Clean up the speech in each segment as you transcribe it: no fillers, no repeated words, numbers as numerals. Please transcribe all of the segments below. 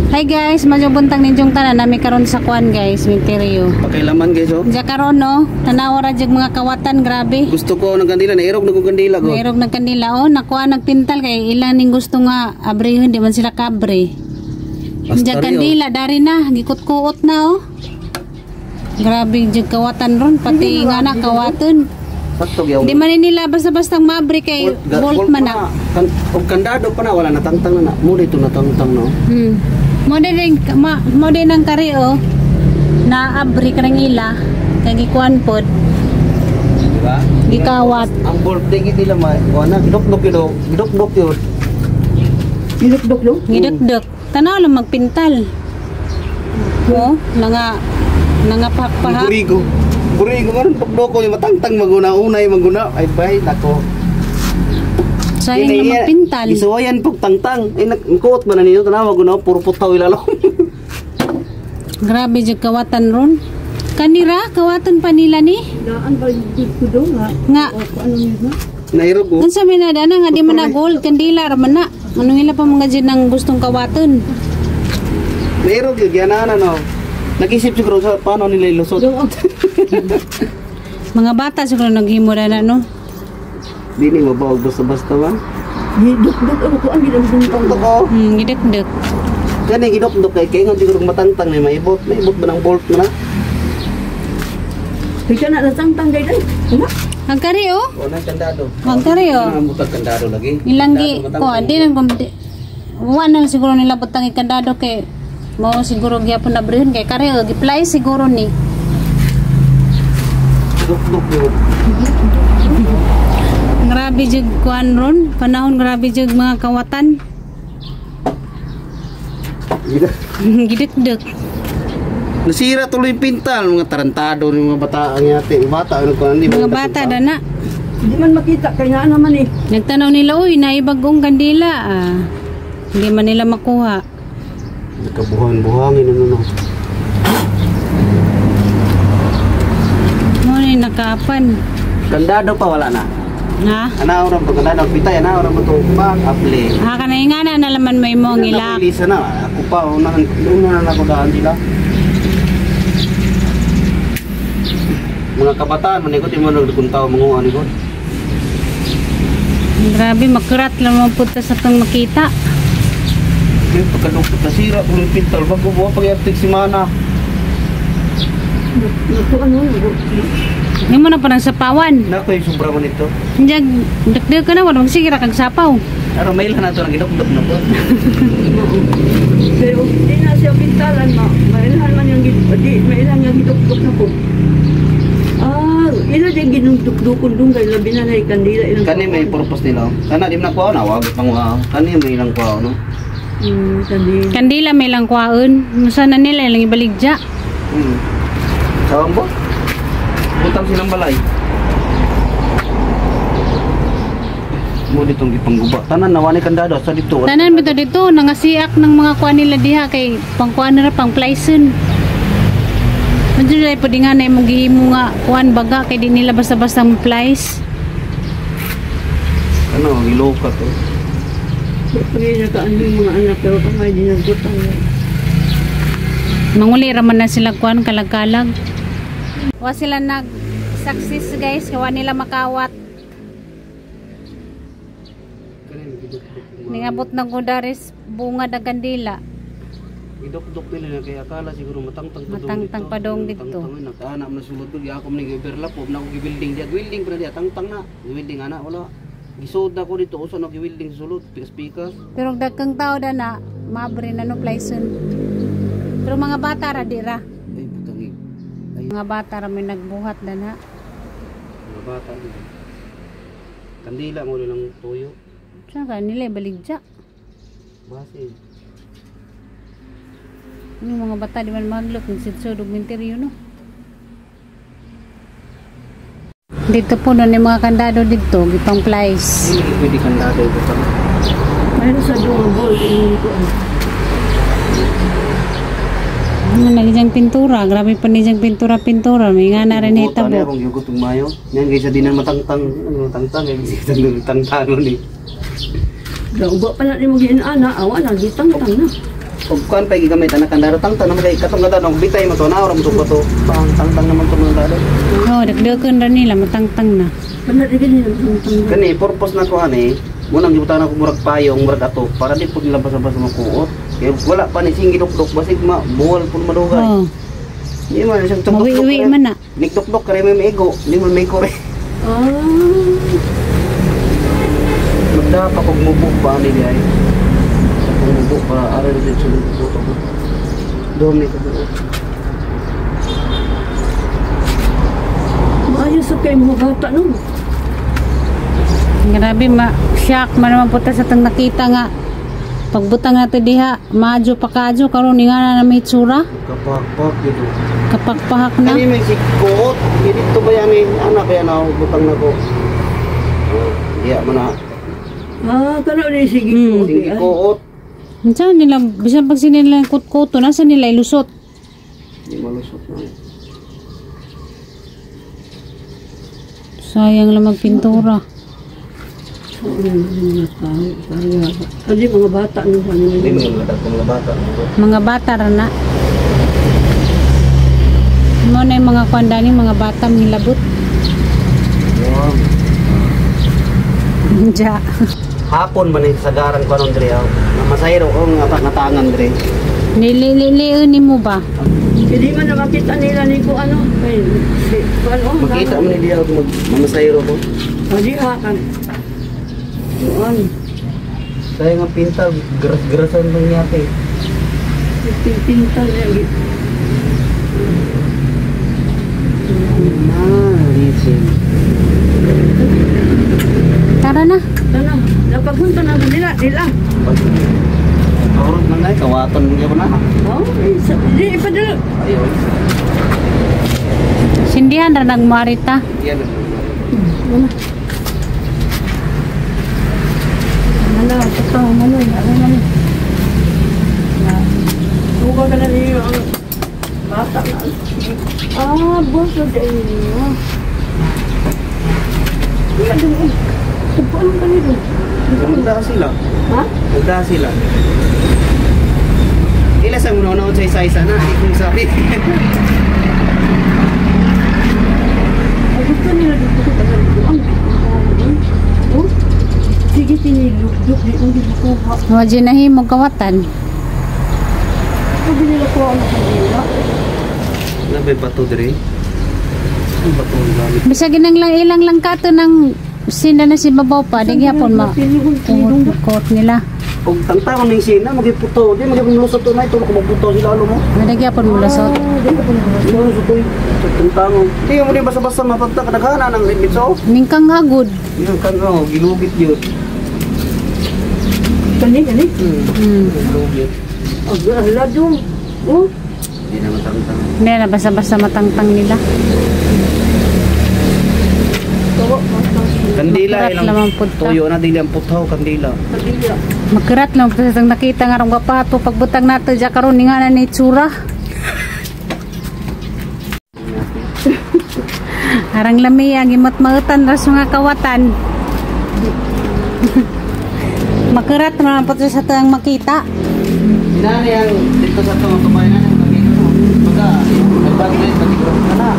Hi guys, maayong buntag ninyong tanan, nami karon sa kuan guys, Minteryo. Pakailaman guys oh. Diya karon no, tanawa ra jud mga kawatan, grabe. Gusto ko ng kandila, nairog na kong kandila ko. Mayroong nagkandila oh, nakuha nagpintal kay ilan ning gusto nga abrehon, di man sila kabre. Basta Diya rin, oh. kandila dari na, gikut-kuot na oh. Grabe jud kawatan ron, pati nga na kawaton. Sakto gyud. Di man nila basta-basta mabre kay bolt man na. Og kandado pa na wala natangtang na na. Mo dito natangtang no. Mo din mo din ang kari oh. Na abri karang ila kay gikuan pod, Di ba? gikawat. Ang bolt di gid nila ma wala gidukduk yun oh. Gidukduk yun. Gidukduk lo. Gidukduk. Tanaw lang magpintal. Oh, nanga nanga pakpaha. Burigo. Burigo man dukduk ko yung matangtang maguna unay maguna. Ay bay nako. Sayang lang magpintal. Isuwayan pag tangtang. Ay nagkuot man na ninyo tanawa guna puro putaw ilalo. Grabe jud kawatan ron. Kanira kawatan pa nila ni. Daan ba ko do nga? Nga O ano nila? Nairog oh. unsa may na nga di man na gold kandila ra man na. Ano nila pa mga jud nang gustong kawaton. Nairog yun gianana no. Nag-isip siguro sa paano nila ilusot. Mga bata siguro naghimo ra na no. Dili mabawag basta-basta man. Gidukduk ako ko ang gidukduk. Dukduk oh. Gidukduk. Kani gidukduk kay kay ngon siguro matangtang ni maibot, maibot ba ng bolt na? Kaya na natangtang gay day. Ano? Ang kari oh. Wala kandado. Ang kari oh. Ang butag kandado lagi. Ilang gi ko di nang wa nang siguro nila butang ikandado kay mao siguro gyapon na brehon kay kari oh, gi-fly siguro ni. Dukduk yun. Grabe jud kuan ron, panahon grabe jud mga kawatan. Gidukduk. Nasira tuloy yung pintal, mga tarantado ng mga bata ang yate. Bata ano ko hindi Mga bata dana. Hindi man makita kay naa naman eh. Nagtanaw nila uy, naibagong kandila. Ah. Hindi man nila makuha. Nakabuhangin-buhangin ano no. Mo ni nakapan. Kandado pa wala na. Ha? Ana ora pa kandado pitay ana ora mo to pa able. Ha kanay nga na nalaman may mo ang ilak. Ilisa na ako pa unahan una na ako daan sila. Mga kabataan man ikot imo nagkuntaw manguha ni god. Grabe makurat lang mo punta sa tong makita. Kaya pagkalupot nasira tuloy pintal bago buwa pag-iartig si Mana. Ito ano? Hindi mo na parang sapawan. Nako yung sobra man ito. Diyan, dagdag ka na, wala magsige ra kag sapaw. Pero may ilan na ito, nagidukduk na po. Pero di na siya pintalan ma. Mailhan man yung di mailhan yung gidukduk na po. Ah, ila din ginugdukdukon dong kay labi na nay kandila ilang. Kani may purpose nila. Kana di man nakuha na, wag panguha. Kani may ilang kuha no. Kandila. Kandila may lang kwaon. Musa na nila ilang ibaligya. Sawang ba? Butang silang balay. Mo ditong gipangguba. Tanan nawa ni kandado sa dito. Tanan bito dito nangasiak ng mga kuan nila diha kay pangkuan na ra pang plyson. Medyo dai pwede nga na imong gihimo nga kuan baga kay di nila basta-basta mo plies. Ano, giloka to. Pagay na kaan yung mga anak pero kamay di nagbutang. Manguli ra man na sila kuan kalag-kalag. Wa sila nag success guys, kawa nila makawat. Ningabot ng gudaris bunga da kandila. Gidukduk nila na kay akala siguro matangtang pa dong Matangtang pa dong dito. Matangtang nagtaana man sulod ko giakom ning overlap og na ko gibuilding diya. Building pa na diya tangtang na. Gibuilding ana wala. Gisod na ko dito usa na gibuilding sa sulod, pikas-pikas. Pero dagkang tao da na mabre na no plyson. Pero mga bata ra di ra. Ay butang ay Mga bata ra may nagbuhat da na. mga bata dito. Kandila mo lang tuyo. Saka nila baligya. Base. Yung mga bata di man maglok nagsitsod og minteryo no. Dito po no ni mga kandado dito gipang plies. Hindi pwede kandado butang. Mayroon sa doon bolt yung kuan. Ano na diyang pintura, grabe pa ni diyang pintura-pintura, may nga na rin Buta hitabo. niya akong yugot ug mayo. Yan kaysa di na matangtang, ano matangtang eh tangtang ni. Dauba pa na ni mo ginana, awa na gitangtang na. Ug kuan pa gigamit anak kandado tangtang naman kay katong kandado bitay mo to na ora mo to bato. Pang tangtang naman to mga kandado. Oh, dagdagan ra nila matangtang na. Wala rin nila tangtang. Kani purpose na ko ani, munang gibutan ako murag payong murag ato para di pud nila basa-basa makuot. Kay wala pa ni sing gidukdok basig ma buwal pud madugay. Oh, Di man siyang tukdok. mawiwi man na. Nigdukdok kare may maigo, di man may kore. Ah. Magdapa kog mubok pa ni ay. Kung mubok pa aral din sulod ko to. Dom ni ko. Maayo sa kay mga bata no. Grabe ma shock man naman punta sa tang nakita nga. Pagbutang nato diha, madyo pa kadyo karon ni nga na may itsura. Kapakpak dito. Kapakpahak na. Kani may sikot, dito ba yan eh? Anak kaya na butang na ko. Oh, diya mo na. Ah, kana ni sige ko. Sige kuot. Unsa nila bisan pag sinila kutkuto nasa nila ilusot. Di malusot na. Sayang lang magpintura. Hindi mga bata no ano. Hindi mo mga bata. Mga bata ra na. Mo na yung mga kwandani, mga bata nilabot. Wow. Ja. Hapon man yung sagaran ko anong dire. Masayro ko nga natangan dire. Nililiun mo ba? Hindi man na makita nila ni ko ano. Ay, si ano. Makita mo ni diya mag mamasayro ko. Hindi ha kan. Ano? Sayang ang pinta, gras-grasan lang yate. Pinta niya. Ah, listen. Tara na. Tara, napagunta na nila, nila. Turot lang na, kawaton mo na. Oh, di ipadala. Ayun. Sindihan ra nagmarita. Yan. Ano, totoo, ano, ano, ano. Tuga ka na niyo ang bata na. Ah, boso dahil niyo. Iya, doon. Tagpuan ka nito. Magdaha sila. Ha? Magdaha sila. Ila sa manonood sa isa-isa na, hindi kong sabi. Ay, gusto nila dito ko tagal dito. Ang oh, sige, tiniluk-duk. Di ko kuha. Wa ginahimo kawatan. Sabi nila kuha ang kanila. Wala ba'y bato dire? Ang bato ang gamit. Bisag ginang lang ilang lang kato ng sinda na si babaw pa, di gyapon ma. Kuot nila. Kung tangtangon ning sina, magiputo. Di magipumulusot to na ito, maputo sila alo mo. Madagyapon mo lusot. Di ko Di mo lusot to. Tangtangon. Di mo di basta-basta mapagta kadaghanan ang limit so. Ningkang hagod. Yun kan oh, gilugit yun. Kani, kani. Gilugit. Ang ladong. Oh, Di naman tangtang. Hindi na basta-basta matangtang nila. tawa, matang. Kandila Makurat ilang lamang pud ta. tuyo na dili ang putaw kandila. Kandila. Magkarat lang kasi ang nakita nga rong gapato pagbutang nato diya karon ni nga na ni itsura. Arang lami ang imat-mautan ra sa mga kawatan. Makurat man po sa tang makita. Inani ang dito sa itong tumayo na ng pagiging mo. Baga, nagbagay pagiging ka na.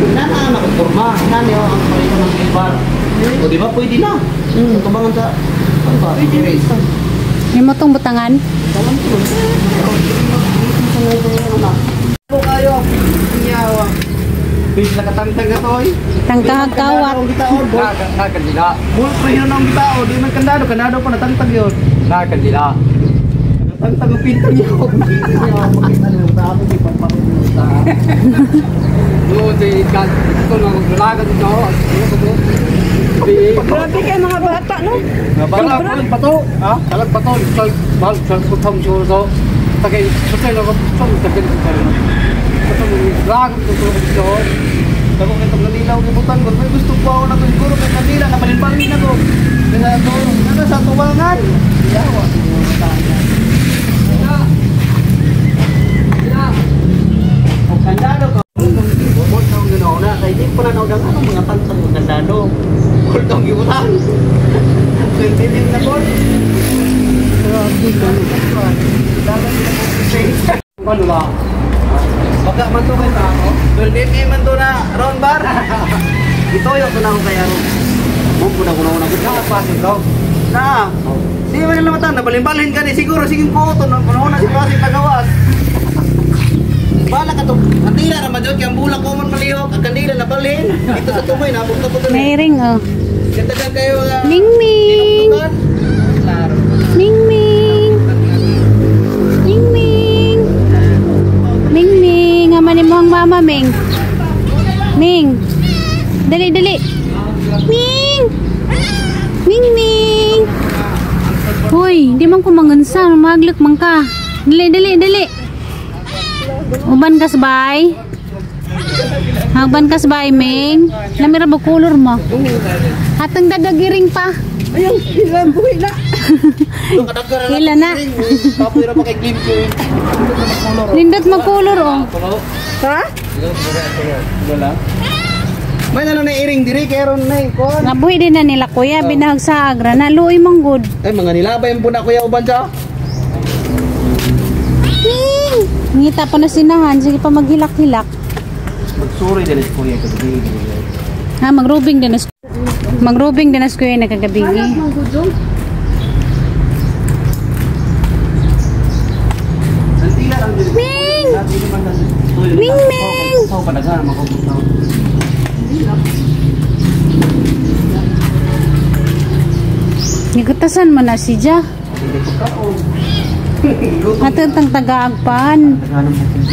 Inana ang nakapurma. Inani ang pareho ng bar. O di ba pwede na? Tubangan sa ano ba? Pwede rin. Nimo tong butangan. Po kayo. Nyawa. Bis nakatangtang ka toy. Tangkahag kawat. Na kandila. Bull pre yun ang bitao, di man kandado, kandado pa natangtang yun. Na kandila. Natangtang ang pinto niya. Makita niyo tao, di pa pa. No, di kan ito na maglalaga dito. Ano ko to? Grabe kayo mga bata, no? Talag bato, ha? Talag bato, sal mal sal ko thom so so. Tagay sutay lang ko thom tagay ko pa. Bato laga dito dito. Dako kay tong kandila og gibutan ko. May gusto ko ako na to siguro kay kandila na balin-balin na ko. Kaya to, nana sa tubangan. Yawa. Og kandado ko. Bot na ang ginawa na kay di pa na ang anong mga tantang og kandado. Bot ang gibutan. Sensitive na bot. Grabe ka. Ano ba? Baga man to kay tao. 12 mm man to na round bar. Itoyo ko na ako kay Aro. Mo ko na ko na ko Sa pasig daw. Na. Di man nila mata nabalin-balin ka ni siguro sige ko to nang panahon na si Pasig tagawas. Bala ka to. Kandila ra man jud kay ang bulak ko man malihok, ang kandila nabalhin. Dito sa tumoy nabog ko to. May ring oh. Ganda kayo nga. Ming Ming. Dinuktukan. Klaro. Ming Ming. Ming Ming. Ming Ming, ama ni mo ang mama Ming. Ming. Dali dali. Ming. Ming Ming. Hoy, di man ko mangansa, maglak man ka. Dali dali dali. Uban kas bay. Uban kas bay Ming. Lamira ba kulor mo? Atang dadagiring pa. Ayaw, ilang buhi na. Ila na. Kapoy ra pa kay glimpse. Nindot magkulor oh. Ha? Wala. May na lang na iring diri kay ron na kon. Nabuhi din na nila kuya, binahag sa agra na luoy mong good. Ay mga nilabay po na kuya uban siya. Ming! Ngita pa na sinahan, sige pa maghilak-hilak. Magsuri din si kuya kagabi. Ha, magrubing din as magrubing din as kuya nagkagabi. Anak mong gudong. Ming! Ming Ming! Sao padaghan makabutaw. Gigutasan mo na si Ja. Hindi ko kaon. Atong tang tagaagpan. Daghan ang bukog.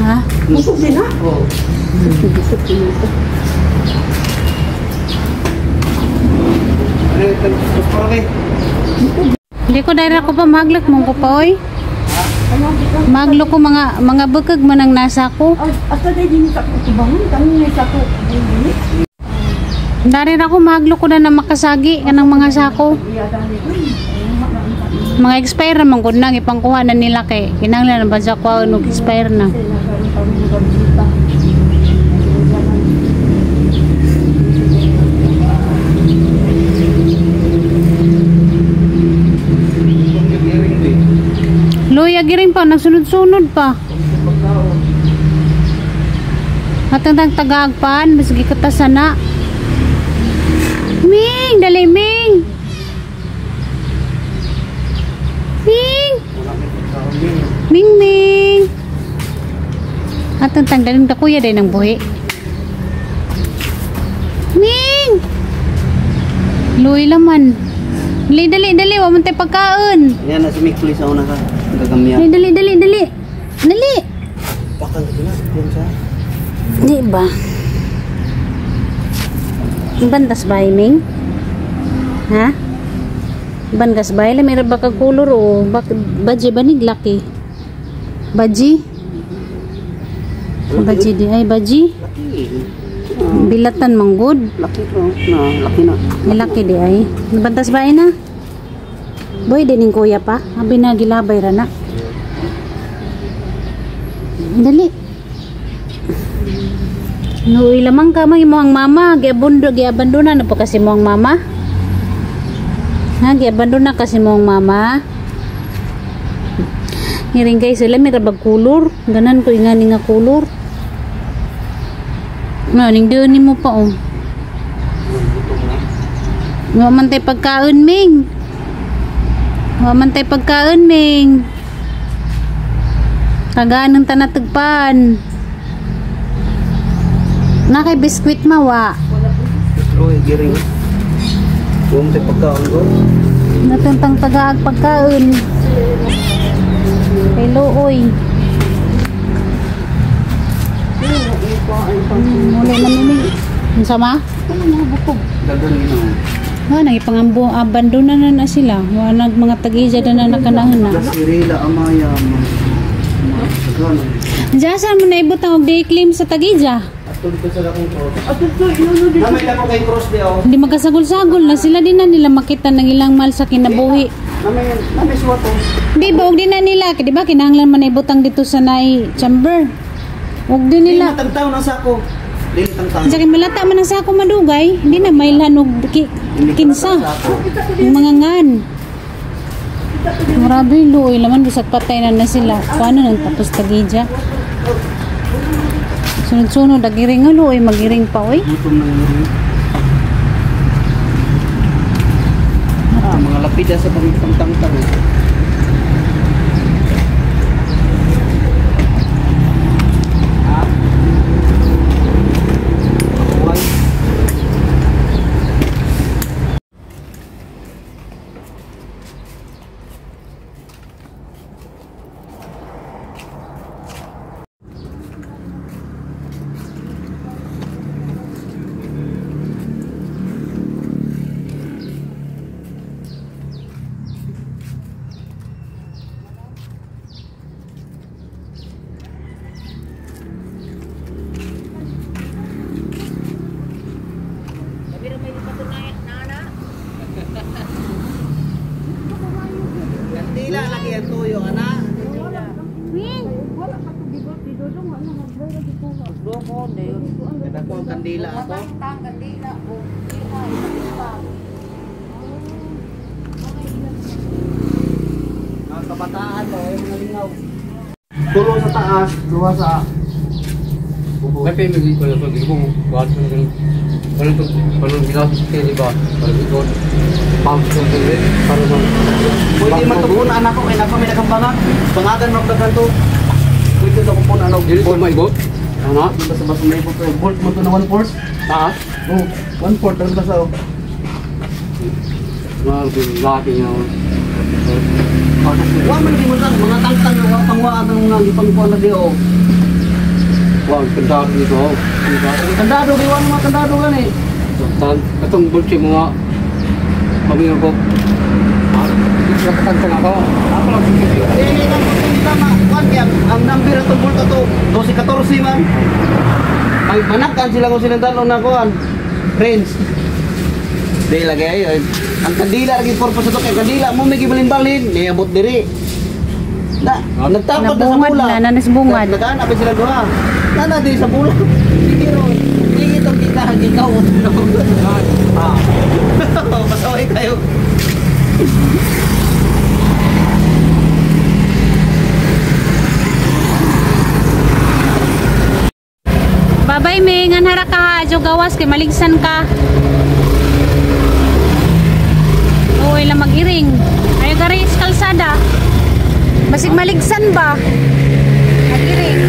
Ha? Busog din ha? Oh. Ano ito? Gusto Hindi ko dahil ako pa maglak mong ko pa oy. Maglo ko mga bukag man ang nasa ko. Asa day din sa kutubangon kami sa ko. Dari ako maglo ko na na makasagi kanang mga sako. Mga expire naman gud nang ipangkuha na nila kay kinahanglan na ba sa kuha og expire na. Luya giring pa nagsunod-sunod pa. Atang tang tagaagpan mas gikatasan na. Ming, dali Ming. Ming. Ming Ming. Atang tang daling ta kuya day ng buhi. Ming. Luy laman. Dali dali dali wa man tay pagkaon. Yan na si Mikli sa una ka. Gagamya. Dali dali dali dali. Dali. Bakal na yan siya. Di ba? Bandas ba, Ming? Ha? Bandas ba? Lamira ba ka kulor o? Baji ba ni laki? Baji? Baji di ay baji? Laki. Bilatan manggod. Laki to. Na, laki na. Laki di ay. Bantas ba na? Boy, dining kuya pa. Abi na gilabay ra na. Dali. Nuy lamang ka mang imong mama, giabundo giabandona na po kasi mong mama. Ha, giabandona kasi mong mama. Ngiring guys, sila may rabag kulor. Ganan ko ingani nga kulor. No, ning doon nimo pa oh. Wa man tay pagkaon, Ming. Wa man tay pagkaon, Ming. Tagaan ng tanatugpan. Na kay biskwit mawa. Roy, giring. Huwag mo pagkaon ko. Natantang tagaag pagkaon. Kay Looy. Muli na mimi. Unsa ma? Dagan gino. Ha, nangipangambo abandona na na sila. Wa nag mga tag-ija na na nakanahon na. Sirila amaya. Dagan. Diyan mo na ibutang og di-claim sa tag-ija. Atol ko sa lakong cross. Ato to inuno dito. Namay lang ko kay cross di oh. Hindi magkasagol-sagol na sila din na nila makita ng ilang mahal sa kinabuhi. Namay suwato. Di ba og di na nila, di ba kinahanglan man na ibutang dito sa naay chamber. Og di nila. Tangtaw ng sako. Dili tangtaw. Sa malata man ang sako madugay, hindi na mailhan og kinsa. Ang mga ngan. Grabe, luoy laman. Bisag patay na na sila. Paano nang tapos tagidya? Sunod-sunod, agiring nga luoy. Magiring pa, oy. Gutom na yun. Ah, mga lapida sa pangtangtang. Ah. Buhay. Kandila lagi ang tuyo, ana. Ganda ko ang kandila ato. Ang kabataan to, ay mga lingaw. Tulo sa taas, duha sa bubong. May family ko na ito. Hindi ko buhat ko na ganun. Walang ito. Walang gilas sa kaya, di ba? Walang ito. Pump ko na para mag... Pwede matupunan anak ko, kay nako may nakambangag. Bangagan mo daghan to. Pwede to kung punan og Dili ko maibot. Ano? Basta basta may ibot. Bolt mo to na 1/4. Taas. Oh, 1/4 daghan basta oh. Mga laki niya. Wa man di mo lang mga tangtang nga wa pangwa ang mga gipangkuan na di oh. Wow, kandado nito. Ang kandado di wa mga kandado gani. Itong bolt yung mga pamilya ko. Nakatangtang ako. Ako lang siguro. Eh, ang tama, kuan kaya ang number atong bolt ato 12 14 man. Ay manakan sila kung silang dalo na kuan. Range. Di lagi ay. Ang kandila lagi purpose ato kay kandila mo may gibalin-balin niabot diri. Na, nagtapad na sa Nabungad bula. na, nanas bungad. Nagana pa sila duha. Nana di sa bula. Sige ro. Sige itong gika gikaw. Ah. Pasaway kayo. Babay, Ming. Anhara ka ha. Adyo gawas kay maligsan ka. Uy, lang mag-iring. Ayaw ka rin sa kalsada. Basig maligsan ba? Mag-iring.